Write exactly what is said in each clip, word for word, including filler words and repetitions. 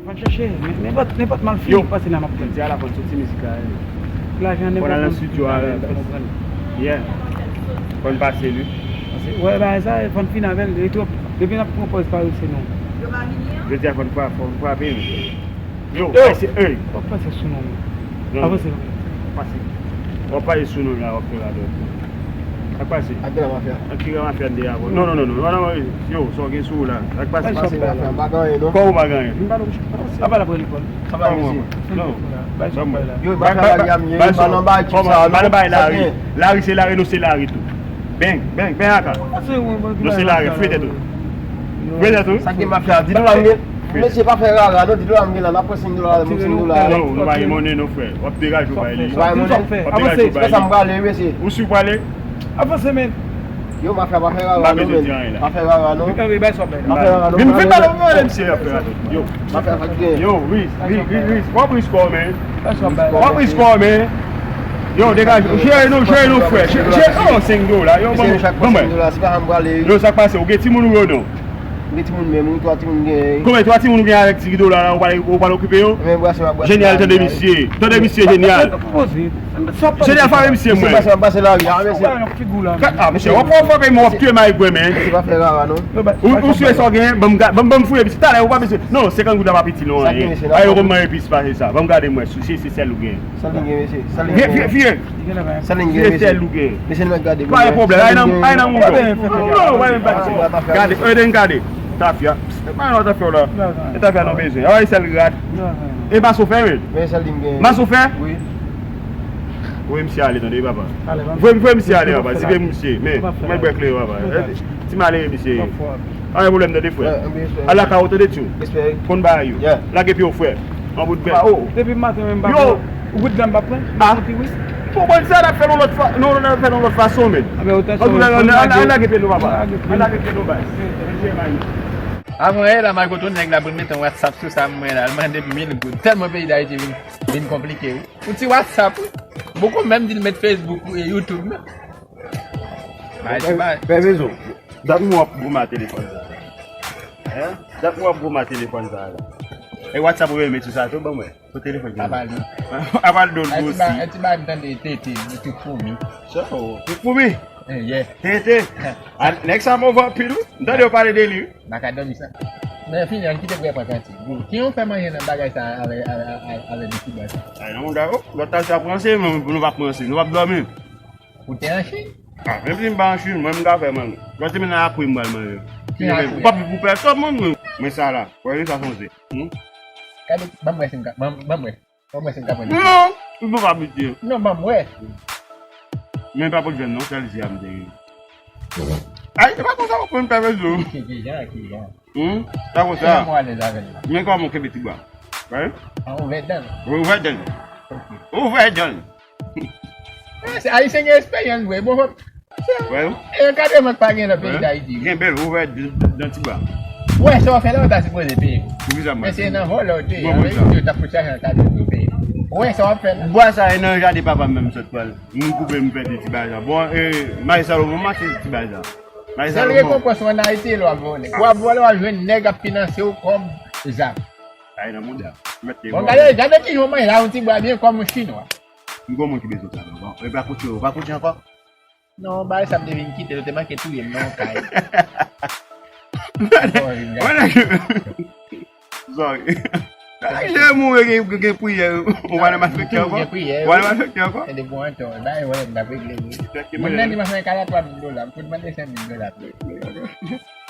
Van chèche, men nenpòt, nenpòt malfini ki pase la m ap pran. Jodi a la, fò n soti mizik la, wi. Lajan nenpòt moun ki pale, fò nou pran li. Yeah. Fò n pase li. Paske, wè, bagay sa, fò n fin avè l, li twòp. Depi n ap pran pòz parese nou. Jodi a, fò n fra-, fò n frape, wi. Yo, yo, pase, ey. Fò pase sou nou, men. Non, non. Avanse. Pase. W ap pale sou nou la, w ap fè radòt. Sa k pase? Ak gran mafya. Ak ki gran mafya n te avè w? Non, non, non, non. Non, non, yo, sa w gen sou ou la? Sa k pase? Pase mafya, m pa gen anyen, non. Kòman w pa gen anyen? M pa nan, a pa la pou lekòl. Sa va, mesye? Non. Yo, mafya la, m pa nan bay chip sa, non. Lari, lari, nou se lari tou. Beng, beng, beng aka. Nou se lari, fwe tèt ou. Fwe tèt ou. Sa gen mafya, di dola m gen. Mesye, pa fè rara, non, di dola m gen la, n ap pran senk dola, mwen senk dola. Non, nou pa gen monnen, non, frè. W ap degaje w bay li. W ap degaje w bay li. Avanse, se pa sa m prale, mesye. Ou si w prale? Avanse, men. Yo, mafya, pa fè rara, non, men. Pa fè rara, non. Pa fè rara, non. Vin, vin pale, vin pale, mesye, ap fè rara. Yo. Mafya, fatige. Yo, Riz, Riz, Riz, Riz. W ap Riz kò, men. W ap Riz kò, men. Yo, degaje. Jere nou, jere nou, frè. Jere, oh, senk dola. Yo, ban mwen. Ban mwen. Yo, sa k pase? Ou gen timoun ou yo non? Gen timoun menm, wi, twa timoun gen. Konbyen twa timoun ou gen avèk ti dola la, ou pa, ou pa okipe yo? Jenyal, tande misye. Tande misye, Jenyal. Jenyal, frape misye, mwen. Pase lari a, mesye. Ah, mesye, w ap, w ap frape m, w ap tiye m avèk gwen, men. Ou, ou sou sa w gen, ban m ga-, ban m, ban m fouye misye. Talè, ou pa bezwen. Non, sa gen, mesye, ayo, kòman epis pase sa? Ban m gade, mwen, si se sèl ou gen. Sèl li gen, mesye. Sèl li gen. Fye, fye. Sèl li gen, mesye. Sèl ou gen. Mesye, nou mèt gade. Pa gen pwoblèm. Ay nan, ay nan mouton. Non, pa gen pwoblèm. Gade, Eden, gade. Tafya. Pa nan tafya la. E tafya nou bezwen. Ay, sèl rad. E maso fè, men. Men sèl li gen. Maso fè? Wi. Voye misye ale, tande, papa. Voye, voye misye ale, papa. Zibe misye. Men, mwen bwè kle, papa. Ti malere misye. Pa gen pwoblèm, tande, frè. Ala ka ou tande, tchou. Konn bagay yo. Lage pye w, frè. An bout bèt. Depi maten, menm pa pran. Ou gout dam pa pran? Ah. Bon, bon, sa n ap fè l yon lòt fwa, non, n ap fè l yon lòt fason, men. An tou ka, an, an, an lage pye nou, papa. An lage pye nou, bay. Avan yè la, Marco, tout nèg la pou l mete yon WhatsApp sou sa, mwen la, l mande m mil goud. Tèlman peyi Dayiti vin, vin konplike, wi. Yon ti WhatsApp, wi. Poko menm di l met Facebook e YouTube, non. Bay, bay. Pè Vezo, dat mwen w ap goumen a telefòn sa a. Hein? Dat mwen w ap goumen a telefòn sa a la. E WhatsApp ou renmen sou sa tou, ban mwen. Sou telefòn. Apa li. Apa l dol osi. Ti ba m tande tete, ti foumi. So, ti foumi? Eh, yeah. Tete. Nèg sa move anpil, wi. M tande yo pale de li, wi. M pa ka dòmi sa. Men fini, ann kite pou y ap pran kanti. Ki yon fè manje nan bagay sa avè, avè, avè, avè de ti bwa sa? Ay, nan mouda, oh, lòt ta sa pranse, men nou p ap pranse, nou p ap dòmi. Ou te an Chin? Ah, menm si m pa an Chin, mwen m ka fè manje. Lòt semèn nan akri m pral manje. Ki akri? Ou p ap viv pou pèsòn, mwen, mwen. Mwen sa la, wè sa sonje. Hmm? Gade, ban m wè si m ka, ban, ban m wè. Ban m wè si m ka pran de. Non, ou pa ka abitye. Non, ban m wè. Men pa pot jwenn non, sèl zi a m te gen. Ay, se pa konsa ou konn fè rezo. Ki, ki jan, ki jan? Hmm? Se pa konsa. Kòman w alèz avè l la? Men kòman w kenbe ti bwa? Wi. An ouvè dan. Ouvè dan. Ok. Ouvè dan. Ah, se Ayisyen gen esperyans vre. Bon, wè, e ankadreman k pa gen nan peyi Dayiti. Gen bèl ouvè dan ti bwa. Wè, sa w fè la, w ta sipoze peye. Poukisa m pa peye? Men se nan vòlè w te ye. Bon, avè sa. Yo t ap fout chaje ankadreman pou peye. Wè, sa w ap fè la. Bwa sa e nan jaden papa m menm sot pral. M koupe, m fè de ti bagay sa. Bon, e, Mayi Salomon m achte ti bagay sa. Mayi Salomon. Sèl rekonpans w an Ayiti, e lè w ap vòlè. W ap vòlè, w ap jwenn nèg ap finanse w kòm zam. Ay nan mouda. Mèt te vòlè. Bon, gade, gade kijan w manje la, yon ti bwa byen kòm yon chinwa. M gon moun ki bezwen sa, non. Bon, e pa koute, pa koute ankò. Non, bagay sa m te vin kite, yo te manke touye m nan yon kay. Sorry. Lè moun gen, gen, gen priyè, ou pa nan malfektè ankò? Gen priyè, ou pa nan malfektè ankò? Se de bon antan, bagay wè m t ap regle wi. Moun nan di m ap fè kalatwa mil dola, m fout mande senk mil dola tou.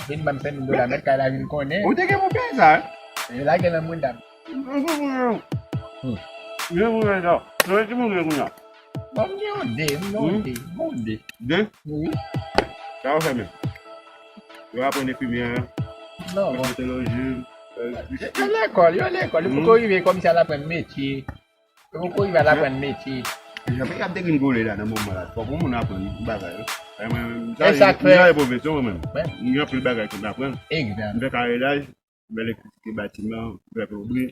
Vin ban m senk mil dola, mèt kay la vin konnen. Ou te gen pou peye sa, wi? Yo lage nan mouda m. Hmm. Gen moun nan sa. Non, e timoun gen kounye a. Bon, m gen yon de, m gen yon de, m gen yon de. De? Wi. Sa yo fè menm? Yo aprann enfimyè, non, bon, kosmetoloji, e, yo lekòl, yo lekòl. Yo poko rive kòmsi al aprann metye. Yo poko rive al aprann metye. Jan peyi ap degringole la nan moman la, fòk yon moun aprann bagay, wi. E mwen, e sa k fè, m travay pwofesyon mwen menm. M gen anpil bagay pou m aprann. Egzak. M fè karelaj, m fè elektrisite batiman, m fè plonbri.